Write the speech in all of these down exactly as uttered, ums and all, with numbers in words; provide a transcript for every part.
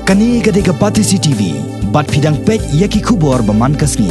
Kane ka dei ka Batesi T V, bad phi dang peit ïa ki khubor ba man ka sngi.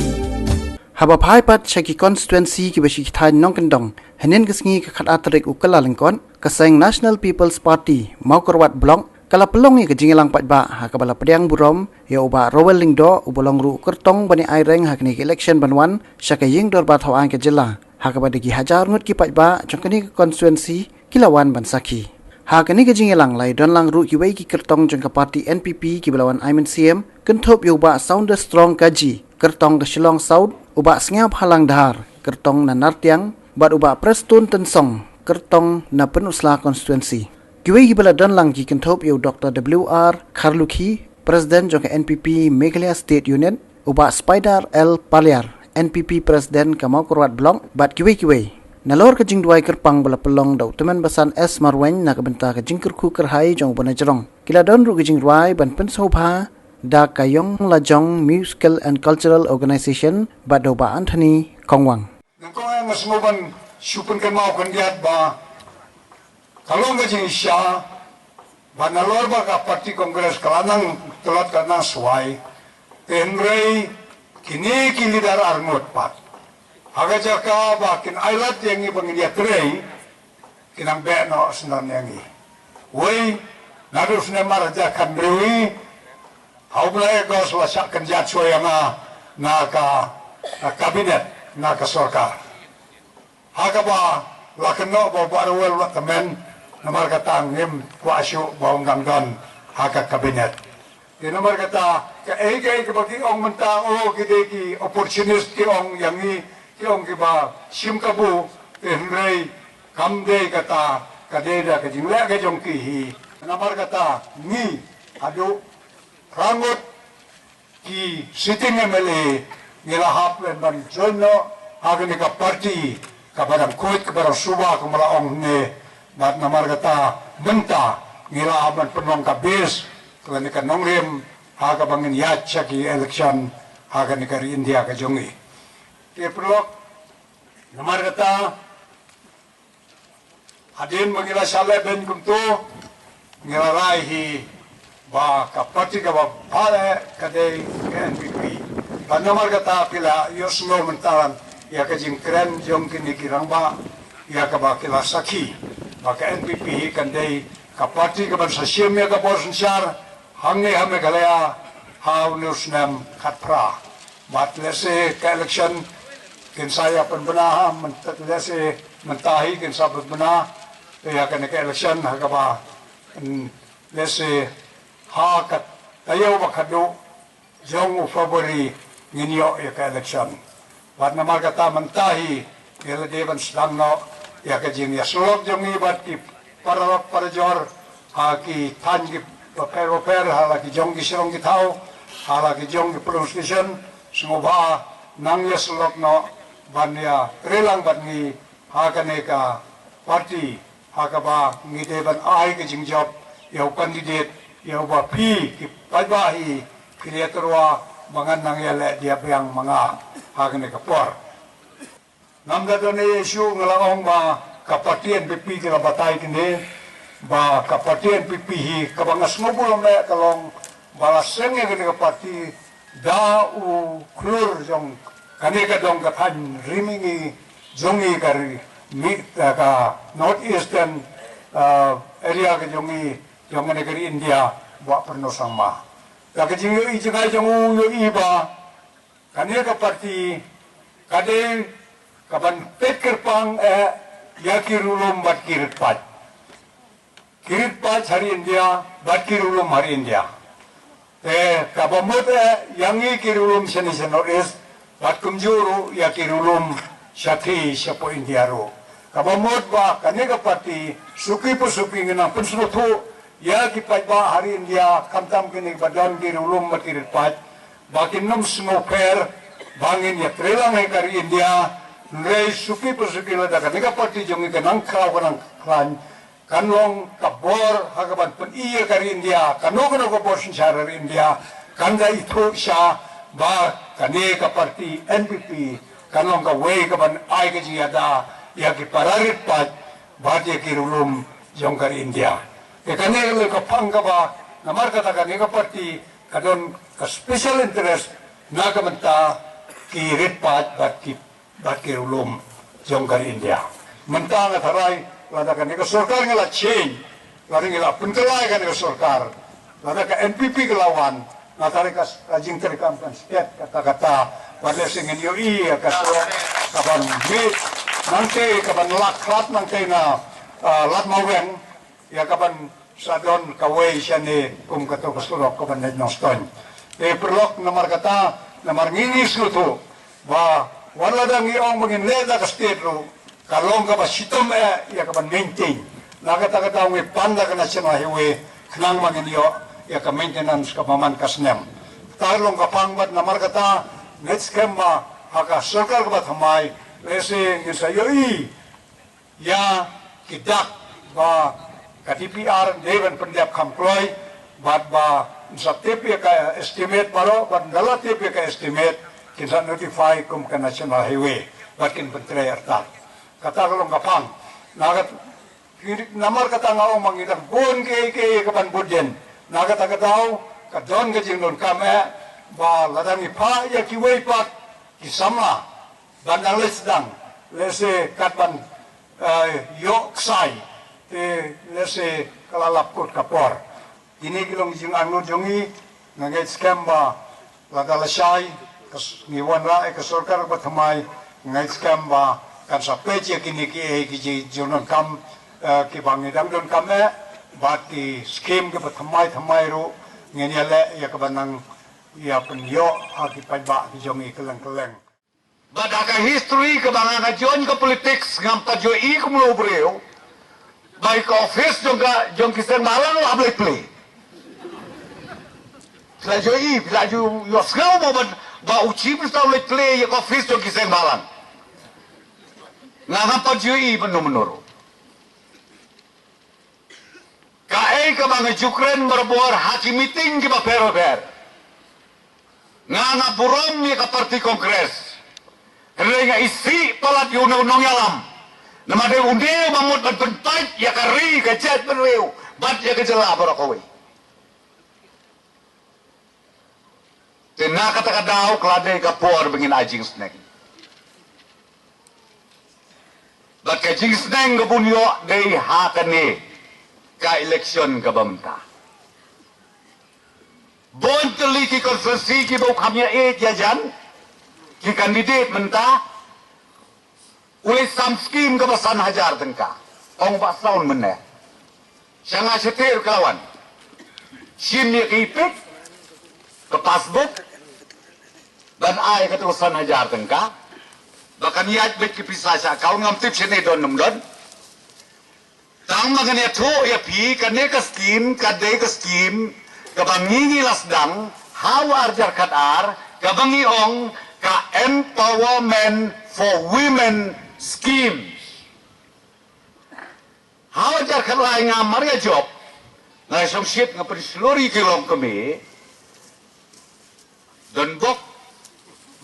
Haba phai pat sha ki constituency kiba sha ki thaiñ nongkyndong, hynnin ka sngi ka khatar tarik u Kyllalyngkot, ka seng National People's Party, Mawkyrwat Block, ka la pynlong ïa ka jingïalang paidbah, ha kaba la pdiang burom ïa u Bah Rowell Lyngdoh, uba long ruh u kyrtong ban ïa aireng ha kane ka election ban wan sha ka Ïing Dorbar Thawaiñ ka jylla, ha kaba da ki hajar ngut ki paidbah jong kane ka constituency ki la wan ban sakhi. Ha kane ka jingïalang la ïadonlang ruh kiwei ki kyrtong jong ka party N P P kiba la wan ai mynsiem, kynthup ïa u Bah Saunders Strong Kaji, kyrtong ka Shillong South, u Bah Sniawbhalang Dhar, kyrtong na Nartiang, bad u Bah Prestone Tynsong, kyrtong na Pynursla constituency. Kiwei kiba la donlang ki kynthup ïa u Doctor W R Kharlukhi, President jong ka N P P Meghalaya State Unit, u Bah Spider L Paliar, N P P President ka Mawkyrwat Block, bad kiwei kiwei. Nalor ka jingduwai kyrpang ba la pynlong da u Tymmen Basan S Marwein na ka bynta ka jingkyrkhu kyrhai jong u Bah Najrong, ki la don ruh ka jingduwai ban pynsngewbha da ka Ïong Lajong Musical and Cultural Organization bad da u Bah Anthony Kongwang. Nyngkong nga sngewbha ban shu pynkynmaw khyndiat ba ka long ka jingshisha ba nalor ba ka party Congress ka la nang tlot, ka la nang swai, te hynrei kine ki leader arngut pat, ha ka jaka ba kin ailad ïa ngi ba ngin ïatrei, ki nang beh noh syndon ïa ngi. Wei, naduh u snem ar hajar khathynriew hi, ha u bnai August la shah kynjat shuwa ïa nga na ka, na cabinet, na ka sorkar. Ha kaba la kynnoh ba u Bah Rowell u la tymmen, namar kata ngim kwah shuh ba un dang don ha ka cabinet. Te namar kata, kaei kaei kaba ki ong mynta, oh, ki dei ki opportunist, ki ong ïa ngi, ki ong kiba shim kabu, te hynrei kam dei kata, ka dei da ka jingleh ka jong ki hi. Namar kata ngi haduh phra ngut ki sitting M L A ngi la hap len ban join noh ha kane ka party kaba dang khuid, kaba dang suba, kumba la ong ne. Bad namar kata mynta ngi la hap ban pynlong ka base, kane ka nongrim, ha kaba ngin ïaid sha ki election ha kane ka ri India ka jong ngi. Te paralok, namar kata hadien ba ngi la shah leh beiñ kumto, ngi la rai hi ba ka party kaba bha eh ka dei ka N P P. Bad namar kata phi la ïohsngew mynta ïa ka jingkren jong kine ki rangbah, ïa kaba ki la sakhi ba ka N P P hi kan dei ka party kaban sa shim ïa ka bor synshar hangne ha Meghalaya ha une u snem khatphra. Bad lehse ka election kin sa ïa pynbna ha mynta, lehse mynta hi kin sa pynbna ïa kane ka election ha kaba, mm, lehse ha ka taïew ba khatduh jong u February ngin ïoh ïa ka election. Bad namar kata mynta hi ngi la dei ban sdang noh ïa ka jingïasyllok jong ngi bad ki paralok parajor ha ki thaiñ ki bapher bapher, ha la ki jong ki shnong ki thaw, ha la ki jong ki polling station, sngewbha nang ïasyllok noh ban ïatreilang bad ngi ha kane ka party, ha kaba ngi dei ban ai ka jingjop ïa u candidate, ïa uba phi ki paidbah hi phi la ïatyrwa ba ngan nang ïaleh dia biang ma nga ha kane ka por. Ngam da don ei ei shuh, nga la ong ba ka party N P P ki la batai kine, ba ka party N P P hi kaba nga sngewbha lem eh ka long ba la seng ïa kane ka party da u khlur jong kane ka dong ka thaiñ ri mihngi jong ngi, ka ri mi, eh, ka North Eastern, eh, area ka jong ngi, jong kane ka ri India, Bah Prestone Sangma. Da ka jingïohi jngai jong u, ïohi ba kane ka party ka dei kaban peit kyrpang eh ïa ki riewlum bad ki rit paid. Ki rit paid ha ri India bad ki riewlum ha ri India. Te kaba mut eh ïa ngi ki riewlum shane sha North East bad kumjuh ruh ïa ki riewlum shathie shapoh India ruh. Kaba mut ba kane ka party suki pa suki ngi nang pynsngewthuh ïa ki paidbah ha ri India, khamtam kine ba don ki riewlum bad ki rit paid, ba kin ym sngewpher ba ngin ïatreilang ïa ka ri India. Hynrei suki pa suki lada kane ka party jong ngi ka nang khraw ka nang khlaiñ, kan long ka bor ha kaban pyni ïa ka ri India, kano kano ka bor synshar ha ri India kan da ithuh sha ba kane ka party N P P kan long kawei kaban ai ka jingïada ïa ki para rit paid bad ïa ki riewlum jong ka ri India. Te kane ka long ka phang kaba Namar kata kane ka party ka don ka special interest na ka bynta ki rit paid bad ki, bad ki riewlum jong ka India. Mynta nga tharai lada kane ka sorkar ngi la change, lada ngi la pynkylla ïa kane ka sorkar, lada ka N P P ka la wan, nga tharai ka, ka jingtrei kam kan stet kata kata. Bad lehse ngin ïohi ïa ka sorkar kaban mih nangtei, kaban lak khlad nangtei na, ah, Lad Maweng, ïa kaban sa don kawei shane kum kato ka surok kaban leit Nongstoiñ. Te paralok, namar kata, namar ngi ngi sngewthuh ba wat lada ngi ong ba ngin leh da ka stet ruh, ka long kaba shitom eh ïa kaban maintain. Na kata ka daw ngi pan da ka National Highway khnang ba ngin ïoh ïa ka maintenance kaba man ka snem. Kata long ka pang bad namar kata ngeit skhem ba ha ka sorkar kaba thymmai lehse ngin sa ïohi ïa ki dak ba ka D P R dei ban pyndep kham kloi, bad ba ngin sa tip ïa ka estimate baroh, bad ynda la tip ïa ka estimate kin sa notify kum ka National Highway bad kin pyntrei artat. Kata ka long ka pang. Na ka, namar kata nga ong ma ngi dang bun kiei kiei kaban bud ïa. Na kata ka daw ka don ka jingdonkam eh ba lada ngi phah ïa kiwei pat ki samla ban dang leit sdang, lehse kat ban, eh, ïoh ksai, te lehse ka la lap kut ka por. Kine ki long jingangnud jong ngi, nga ngeit skhem ba lada lashai ka s-, ngi wanrah ïa ka sorkar ba thymmai, nga ngeit skhem ba kan sa peit ïa kine kiei ki ji-, jingdonkam, eh, kiba ngi dang donkam eh, bad ki skim kiba thymmai thymmai ruh ngin ïaleh ïa kaba nang ïa pynïoh ha ki paidbah ki jong ngi kylleng kylleng. Bad ha ka history kaba nga nga join ka politics ngam pat ju ïohi kumno u briew ba ïa ka office jong ka, jong ki seng bhalang la hap leit plie. Phi la ju ïohi, phi la ju ïohsngew mo ba, ba u chief minister u leit plie ïa ka office jong ki seng bhalang? Nga ngam pat ju ïohi mynno mynno ruh. Kaei kaba nga ju kren barabor ha ki meeting kiba pher bapher. Nga nga burom ïa ka party Congress. Hynrei nga isih palat ïa u nong, nongïalam. Namar dei une uba mut ban pynpait ïa ka ri ka jaitbynriew bad ïa ka jylla baroh kawei. Te na kata ka daw ka la dei ka por ba ngin ai jingsneng. Bad ka jingsneng ka bun ïoh dei ha kane ka election kaba mynta. Bun tylli ki constituency kiba u kham ïa ïeit ïa jan, ki candidate mynta, u leit sam skim kaba san hajar tyngka. Ong ba sound mynne. Sha nga shatei ruh ka la wan. Shim ïa ka EPIC, ka passbook, ban ai kato san hajar tyngka. Ba kan ïaid beit ki pisa sha account, ngam tip shane don ym don. Tang ba ngan ïathuh ïa phi, kane ka skim ka dei ka skim kaba ngi ngi la sdang ha u ar hajar khatar, kaba ngi ong ka Empowerment for Women Scheme. Ha u ar hajar khatlai nga mar ïa jop, nga shongshit nga pynshlur ïa ki longkmie. Don bok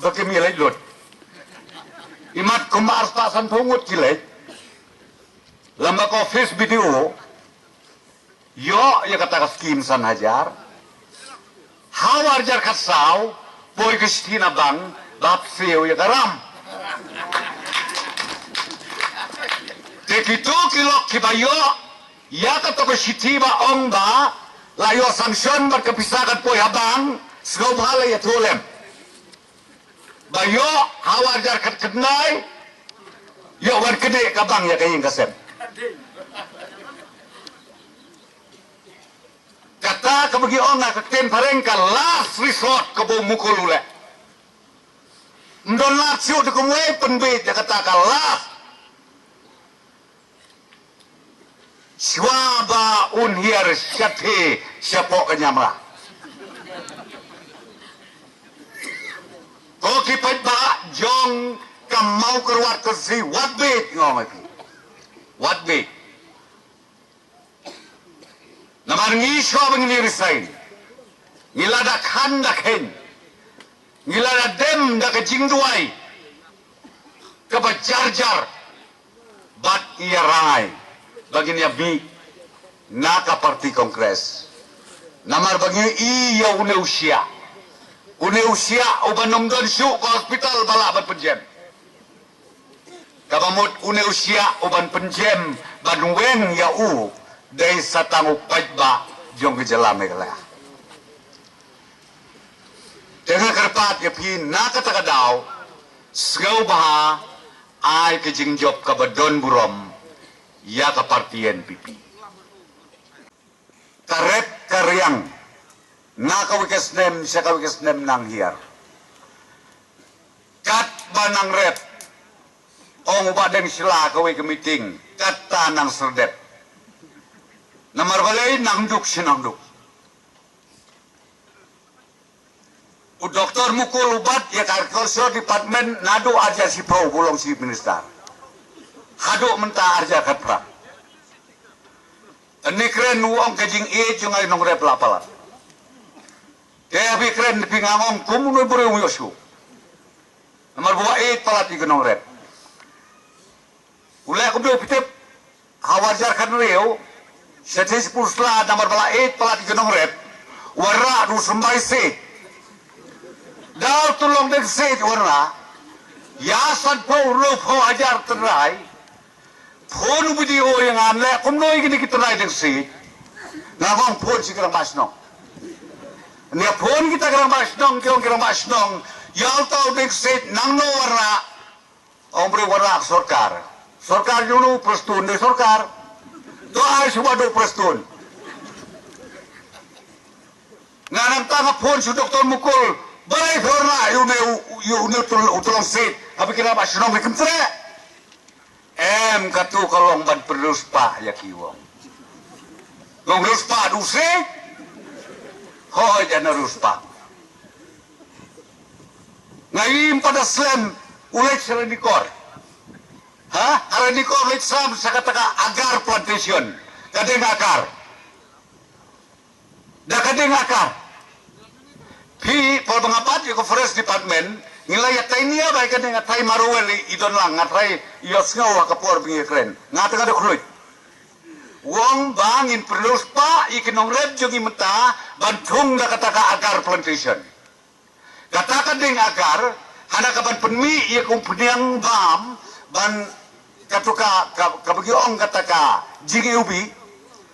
ba kim ïaleit lut. Imat kumba arspah sanphew ngut ki leit. Lem bad ka office B D O ïoh ïa kata ka skim san hajar. Ha u ar hajar khatsaw poi ka shithi na bank ba hap siew ïa ka ram. Te kito ki lok kiba ïoh ïa kato ka shithi ba ong ba la ïoh sanction bad ka pisa kan poi ha bank, sngewbha la ïathuh lem. Ba ïoh ha u ar hajar khatkhyndai ïoh wan knieh ka bank ïa ka ïing ka sem. Kata kaba ngi ong ha ka ktien phareng ka last resort kaba u Mukul u leh. Ym don lad shuh da kumwei, pynbieit da kata ka last. Shuwa ba un hiar shathie shapoh ka Nyamra. Ko ki paidbah jong ka Mawkyrwat constituency, wat bieit, nga ong ïa phi. Wat bieit. Namar ngi shuwa ba ngin resign, ngi la da khan da kheiñ, ngi la da dem da ka jingduwai kaba jar jar bad ïa rangai ba ngin ïa mih na ka party Congress. Namar ba ngi ïohi ïa une u shiah. Une u shiah uba ym don shuh ka hospital ba lah ban pynjem. Kaba mut une u shiah uban pynjem ban weng ïa u dei sa tang u paidbah jong ka jylla Meghalaya. Te nga kyrpad ïa phi na kata ka daw, sngewbha ai ka jingjop kaba don burom ïa ka parti N P P. Ka rep ka riang na kawei ka snem sha kawei ka snem nang hiar. Katba nang rep, ong u Bah Deng Shylla ha kawei ka meeting, kata nang serdep. Namar balei? Nang duk shi nang duk. U Doktor Mukul u bat ïa ka Agriculture Department naduh arhajar shiphew ba u long Chief Minister haduh mynta arhajar khatphra. Hynne kren u ong ka jingïeit jong nga ki nongrep la palat. Te haba kren phi, nga ong kum une u briew um ïoh shuh. Namar ba u ïeit palat ïa ki nongrep. U leh kumno phi tip? Ha u arhajar khathynriew, sa thie shi pur sla namar ba la ïeit palat ïa ki nongrep, u wanrah da u Symbai Seit. Da u Tyllong Deng Seit u wanrah. Ïa sanphew hynriewphew hajar tynrai. Phone u B D O ïa nga, leh kumno ïa kine ki tynrai Deng Seit. Nga ong phone sha ki rangbah shnong. Nga phone kita ki rangbah shnong, ki ong ki rangbah shnong, ïa uta u Deng Seit nangno wanrah? Ong briew wanrah ka sorkar. Sorkar jong u Prestone, dei sorkar. To ai shuwa da u Prestone. Nga nang tang phone sha u Doktor Mukul. Balei phi wanrah ïa une u, ïa une u Tyl-, u Tyllong Seit? Haba ki rangbah shnong ki kyntreh. Em, kato ka long ban pynriewspah ïa ki, u ong. Long riewspah da u Seit. Hooid, ïa na riewspah. Nga im pat da slem u leit sha Ranikor. Ha? Ha Ranikor leit sam sha kata ka agar plantation. Ka deng akar. Da ka deng akar. Phi, por ba nga bat ïa ka Forest Department, ngi la ïatai nia ba ïa ka deng, nga tharai marwei i don lang, nga tharai ïohsngew ha ka por ba ngi ïakren. Nga tang da khluit. U ong ba ngin pynriewspah ïa ki nongrep jong ngi mynta ban thung da kata ka agar plantation. Kata ka deng agar, hana ka ban pynmih ïa ka umphniang bam, ban kato ka, ka, kaba ngi ong kata ka jingïewbih,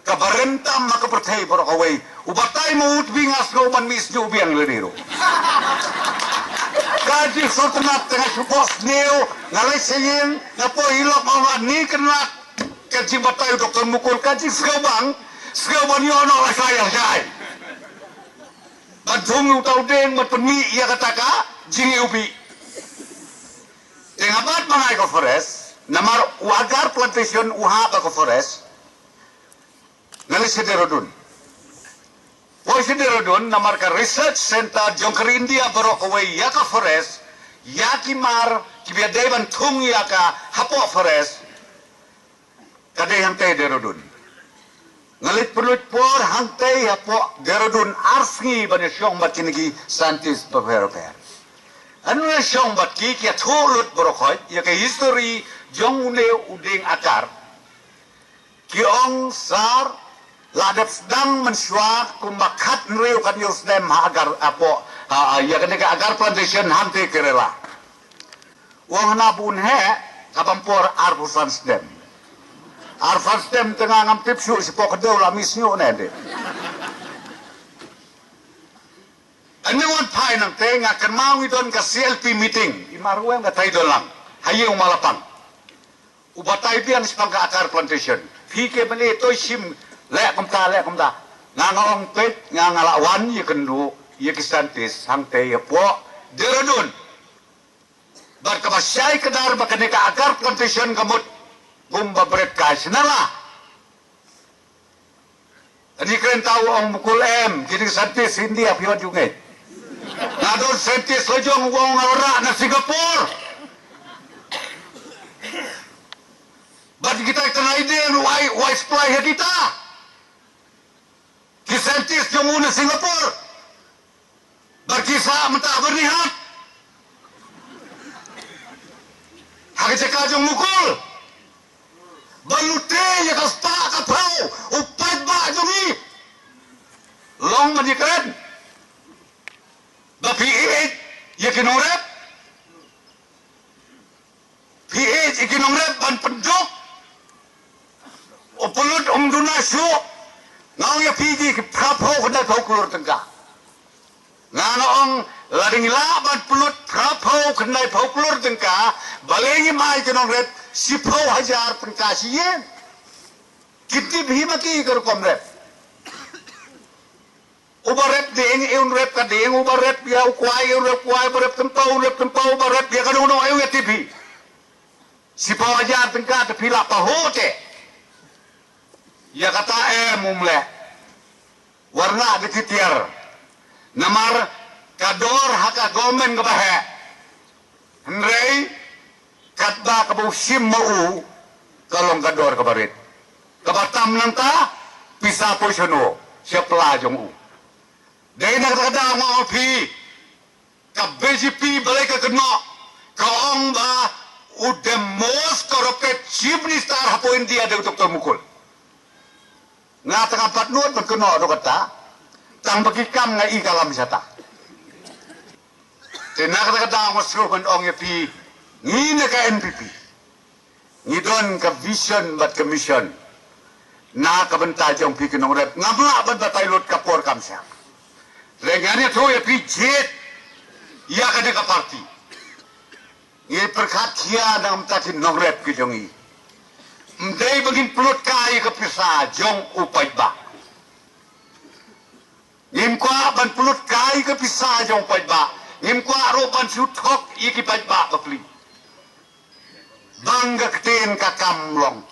kaba rem tam ha ka pyrthei baroh kawei. U batai ma u tbing, nga sngew ban mih sniew biang lade ruh. Ka jingsngewtynnat te nga shu pok sniew, nga leit sha ïing, nga poi hi lok, nga ong ani kynrad. Ka jingbatai u Doktor Mukul, ka jingsngew bang, sngew ban ïoh noh lashai lashai. Ban thung ïa uta u deng, ban pynmih ïa kata ka jingïewbih. Te nga bat ban ai ka forest, namar u agar plantation u hap ha ka forest. Nga leit sha Dehradun. Poi sha Dehradun, namar ka research center jong ka ri India baroh kawei ïa ka forest, ïa ki mar kiba ïadei ban thung ïa ka hapoh forest. Ka dei hangtei Dehradun. Nga leit pynlut por hangtei hapoh Dehradun ar sngi ban ïashong bad kine ki scientist bapher bapher. Haba nga shong bad ki, ki ïathuh lut baroh khoit ïa ka history jong une u deng agar. Ki ong sir, la dep sdang mynshuwa kumba khathynriew khathynñiew snem ha agar hapoh, ha, ha, ïa kane ka agar plantation hangtei Kerala. U ong hana bun heh, ka bam por arphew san snem. Arphew san snem te nga ngam tip shuh shapoh ka dei la mih shuh ne de. Hynne wan phai nangtei nga kynmaw ngi don ka C L P meeting. I Marwei nga tharai i don lang ha ïing u Malapang. U batai biang shaphang ka agar plantation. Phi ki M L A to shim leh kumta leh kumta. Nga nga ong peit nga nga la wan ïakynduh ïa ki scientist hangtei hapoh Dehradun. Bad kaba shai kdar ba kane ka agar plantation ka mut kumba bret ka shnala. Ani kren ta u ong Mukul em, kine ki scientist India phi wan jong ngi. Nga don scientist la jong u ong nga wanrah na Singapore. Bad kita ki tnai deng u ai, u ai supply ha kita. Ki scientist jong u na Singapore. Bad ki sah mynta ha Byrnihat. Ha ka jaka jong Mukul. Ban lute ïa ka spah ka phew u paidbah jong ngi. Long ban ïakren ba phi ïeit ïa ki nongrep. Phi ïeit ïa ki nongrep ban pynduk. U pynlut um duna shuh. Nga ong ïa phi, ki phra phew khyndai phew klur tyngka. Nga nga ong, la dang lah ban pynlut phra phew khyndai phew klur tyngka, balei ngim ai ki nongrep shiphew hajar tyngka shi ïing? Ki tip hi ma ki ka rukom rep. Uba rep dieng, un rep ka dieng, uba rep ïa u kwai, un rep kwai, uba rep tympew, un rep tympew, uba rep ïa ka dong dong, ïa u ïa tip hi. Shiphew hajar tyngka te phi lah pahuh te. Ïa kata em um leh. Warna da ki tiar. Namar ka dor ha ka government kaba heh. Hynrei katba kaba u shim ma u ka long ka dor kaba rit. Kaba tam nangta pisa poi shano sha pla jong u. Dei na kata ka daw nga ong phi, ka B J P balei ka kynnoh, ka ong ba u the most corrupted chief minister hapoh India dei u Doctor Mukul. Nga tang pat nud ban kynnoh ruh kata, tang ba ki kam nga i kalam shata. Te na kata ka daw nga sngewbha ban ong ïa phi, ngi na ka N P P ngi don ka vision bad ka mission. Na ka bynta jong phi ki nongrep ngam lah ban batai lut ka por kam sha. Te ngan ïathuh ïa phi jied ïa kane ka party. Ngi pyrkhat khia na ka bynta ki nongrep ki jong ngi. Ym dei ba ngin pynlut kai ka pisa jong u paidbah. Ngim kwah ban pynlut kai ka pisa jong u paidbah. Ngim kwah ruh ban shu thok ïa ki paidbah bapli. Bang ka ktien ka kam long.